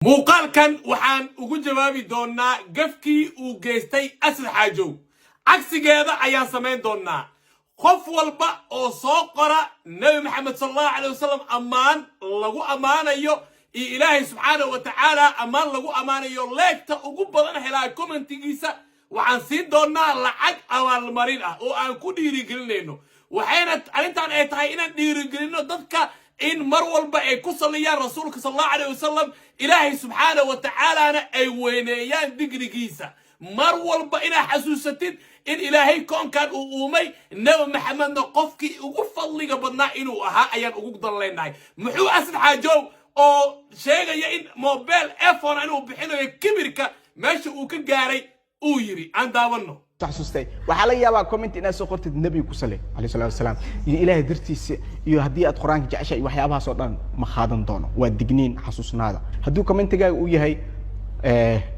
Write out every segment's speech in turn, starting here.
Muuqaalkan waxaan ugu jawaabi doonnaa gafkii uu geystay Asad Xaajow. Cagsigeeda ayaan samayn doonnaa. Qof walba oo soo qora Nebi Maxamed sala Allahu calay wasalam ammaan lagu ammaanayo iyo Ilaahay subxaanahu wa tacaala ammaan lagu ammaanayo, like-ta ugu badan helaa comment-igiisa waxaan siin doonnaa lacag abaalmarin ah oo aan ku dhiirigelinayno. Waxayna arrintan ay tahay inaan dhiirigelinno dadka in mar walba ay ku saliyaan rasuulka sala Allahu alayh wasalam, Ilaahay subxaanahu wa tacaalana ay weyneeyaan digrigiisa. Mar walba inaad xasuusatid in Ilaahay koonkan uu uumay, Nebi Maxamedna qofkii ugu fadliga badnaa inuu ahaa ayaan ugu dan leenahay. Muxuu Asad Xaajow oo sheegaya in mobile iPhone inuu bixinayo kibirka meesha uu ka gaaray uu yidhi? Aan daawano. Xasuustay, waxaa laga yaabaa comment inaad soo qortid nebiga ku sali alayhi salaatu wasalaam iyo Ilaahay dartiisa iyo haddii aad Qur-aanka jeceshahay iyo waxyaabahaas oo dhan, ma qaadan doono. Waa digniin, xasuusnaada. Hadduu comment-igaaga uu yahay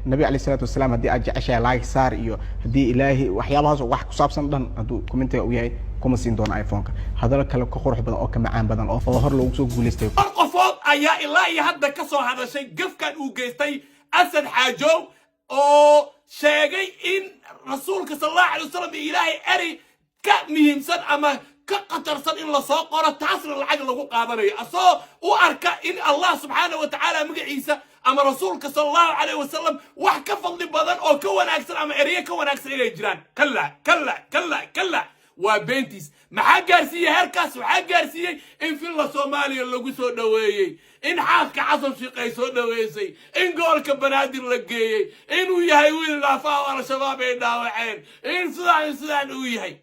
nabi alayhi salaatu wasalaam haddii aad jeceshahay like saar iyo haddii Ilaahay waxyaabahaas oo wax ku saabsan dhan, hadduu comment-iga uu yahay, kuma siin doono iPhone-ka. Hadallo kale ka qurux badan oo ka macaan badan oo hor loogu soo guulaystay. Hal qofood ayaa ilaa iyo hadda ka soo hadashay gafkan uu geystay Asad Xaajow oo sheegay in rasuulka sala Allahu alay wasalam iyo Ilaahay erey ka muhiimsan ama ka khatarsan in lasoo qoro, taasna lacag lagu qaadanayo, asagoo u arka in Allah subxaana wa tacaala magaciisa ama rasuulka sala Allahu calayh wasalam wax ka fadli badan oo ka wanaagsan ama ereyo ka wanaagsan inay jiraan. Kalla, kalla, kalla, kalla, waa beentiis. Maxaa gaarsiiyey heerkaas? Waxaa gaarsiiyey in Villa Soomaaliya lagu soo dhoweeyey, in xaaska Xasan Shiikh ay soo dhoweysay, in gobolka Banaadir la geeyey, inuu yahay wiil dhaafa oo Al-Shabaab ay dhaawaceen, in sidaan sidaan uu yahay.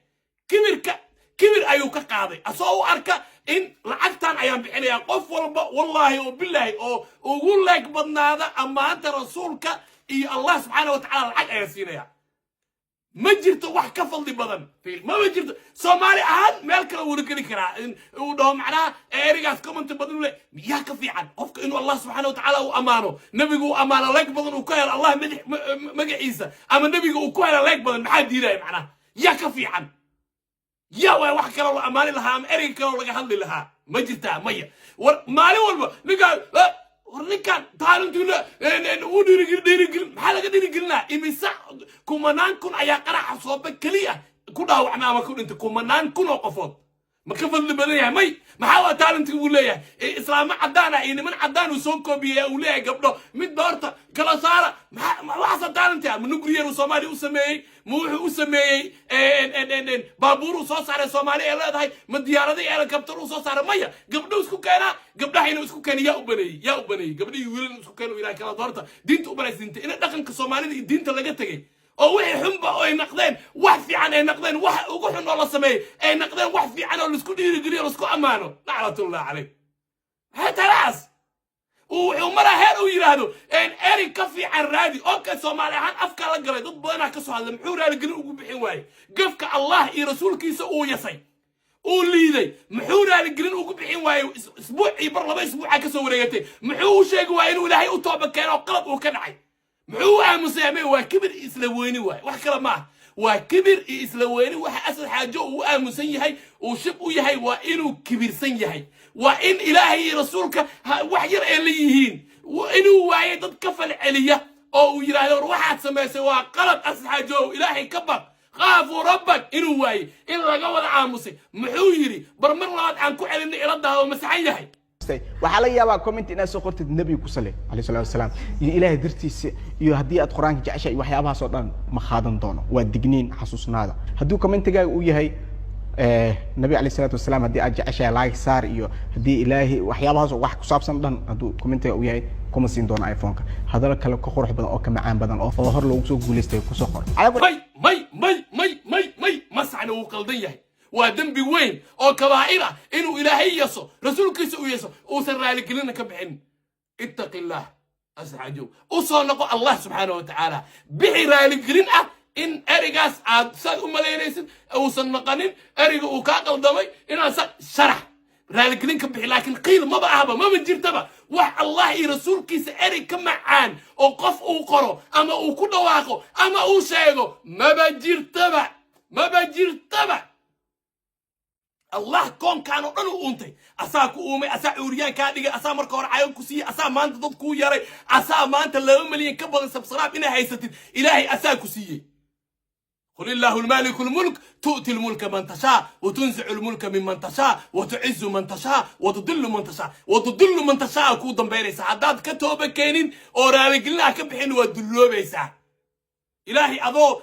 Kibirka kibir ayuu ka qaaday, asagoo u arka in lacagtan ayaan bixinayaa qof walba, wallaahi oo bilaahi, oo ugu like badnaada ammaanta rasuulka iyo Allah subxaana wa tacala, lacag ayaan siinaya. Ma jirto wax ka fadli badan, mama jirto. Soomaali ahaan meel kale wuuna geli karaa in uu dhaho macnaha erigaas comment badan u le. Miyaa ka fiican qofka inuu Allah subxaana wa tacaala uu ammaano, nebigu uu ammaano, like badan uu ka helo, Allah magaciisa ama nebiga uu ku helo like badan? Maxaa diidaya macnaha? Yaa ka fiican? Yaa waay wax kaloo la ammaani lahaa ama ereyga kaloo laga hadli lahaa? Ma jirtaa? Maya. War maalin walba ninkaan, war ninkaan taalintuula uu dhiirigelin, dhiirigelin. Maxaa laga dhiirigelinaa? Imise kumanaan kun ayaa qaraxa sooba keliya ku dhaawacmay ama ku dhintay? Kumanaan kun oo qofood ma ka fadli badan yahay? May. Maxaa waa talent-iga uu leeyahay? Islaamo caddaan ah iyo niman caddaan uu soo koobiyey uu leeyahay gabdho mid doorta kala saara. Maxaa waxaasa talent-i ah? Ma nuclear uu Soomaaliya u sameeyey? Ma wuxuu u sameeyey baabuur uu soo saaray Soomaali ay leedahay? Ma diyaarada helicopter uu soo saaray? Maya. Gabdho isku keenaa, gabdhaha inuu isku keena yaa u baneeyey? Yaa u baneeyey gabdhihii wiilal isku keeno ilahay kala doorta? Diinta u banaysa, diinta in dhaqanka Soomaalida iyo diinta laga tegey oo wixii xunba ay naqdeen wax fiican ay naqdeen, wax ugu xun oo la sameeyey ay naqdeen wax fiican oo laisku dhiirigeliyo, laisku ammaano. Naclatullah calayh. Maxay talaas wuxuu maraa heer uu yidhaahdo eri ka fiican raadi oo ka Soomaali ahaan afka la galay? Dad badanaa ka soo hadlay. Muxuu raaligelin ugu bixin waayey gafka Allah iyo rasuulkiisa uu yasay, uu liiday? Muxuu raaligelin ugu bixin waayey? Isbuucii bar 2 isbuucaa ka soo wareegatay. Muxuu u sheegi waayey inuu Ilaahay u tooba keeno oo qalad uu ka dhacay? Muxuu u aamusay? Ame waa kibir iyo isla weyni waay, wax kale ma ah, waa kibir iyo isla weyni. Waxa Asad Xaajo uu aamusan yahay, uu shib u yahay, waa inuu kibirsan yahay, waa in Ilaahay iyo rasuulka wax yar ay la yihiin, inuu waayay dad ka falceliya oo uu yidhaahdo: "War, waxaad samaysay waa qalad, Asad Xaajo, Ilaahay ka baq, khaafuu rabbak." Inuu waayey in laga wada aamusay. Muxuu yidhi? Bar mar labaad aan ku celinay iladaha oo masaxan yahay. Waxaa laga yaabaa comment inaad soo qortid nebiga ku sali alayhi salaatu wasalaam iyo Ilaahay dartiisa iyo haddii aad Qur-aanka jeceshahay iyo waxyaabahaas oo dhan, ma qaadan doono. Waa digniin, xasuusnaada. Hadduu comment-igaaga uu yahay nabi alayhi salaatu wasalaam haddii aad jeceshahay like saar iyo haddii Ilaahay waxyaabahaas oo wax ku saabsan dhan, hadduu comment-iga uu yahay, kuma siin doono iPhone-ka. Hadallo kale ka qurux badan oo ka macaan badan oo hor loogu soo guulaystay kusoo qor. May, may, may, may, may, may, masaxna wuu qaldan yahay. Waa dembi weyn oo kabaa'ir ah inuu Ilaahay yaso, rasuulkiisa uu yaso, uusan raaligelina ka bixin. Ittaqi illaah, asxaajow, u soo noqo Allah subxaana wa tacaala, bixi raaligelin ah in ereygaas aad saad u malaynaysid uusan noqonin, ereyga uu kaa qaldamay inaad sa sharax, raaligelin ka bixi. Laakiin qiil maba ahba, maba jirtaba wax Allah iyo rasuulkiisa erey ka macaan oo qof uu qoro ama uu ku dhawaaqo ama uu sheego, maba jirtaba, maba jirtaba. Allah koonkaan oo dhan u uuntay, asaa ku uumay, asaa cuuriyaan kaa dhigay, asaa marka hore cayon ku siiyey, asaa maanta dad kuu yaray, asaa maanta 2 milyan ka badan subscribe inaa haysatid Ilaahay asaa ku siiyey. قل الله المالك الملك تؤتي الملك من تشاء وتنزع الملك ممن تشاء وتعز من تشاء وتذل من تشاء. وتذل من تشاء kuu dambaynaysa haddaad ka tooba keenin oo raaligelinaha ka bixin, waa dulloobaysaa. Ilaahay adoo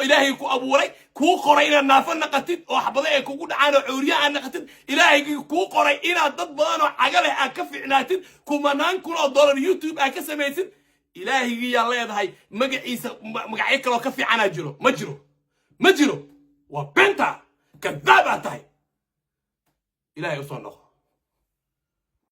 Ilaahay ku abuuray, kuu qoray inaad naafo naqatid oo xabado ay kugu dhacaan oo cuuriya aad naqatid, Ilaahaygii kuu qoray inaad dad badan oo caga leh aad ka fiicnaatid, kumanaan kun oo dollar YouTube aad ka samaysid, Ilaahaygiyaa leedahay magaciisa magacyo kaloo ka fiicanaa jiro? Ma jiro, ma jiro. Waa beenta, kadaab aad tahay. Ilaahay usoo noqo.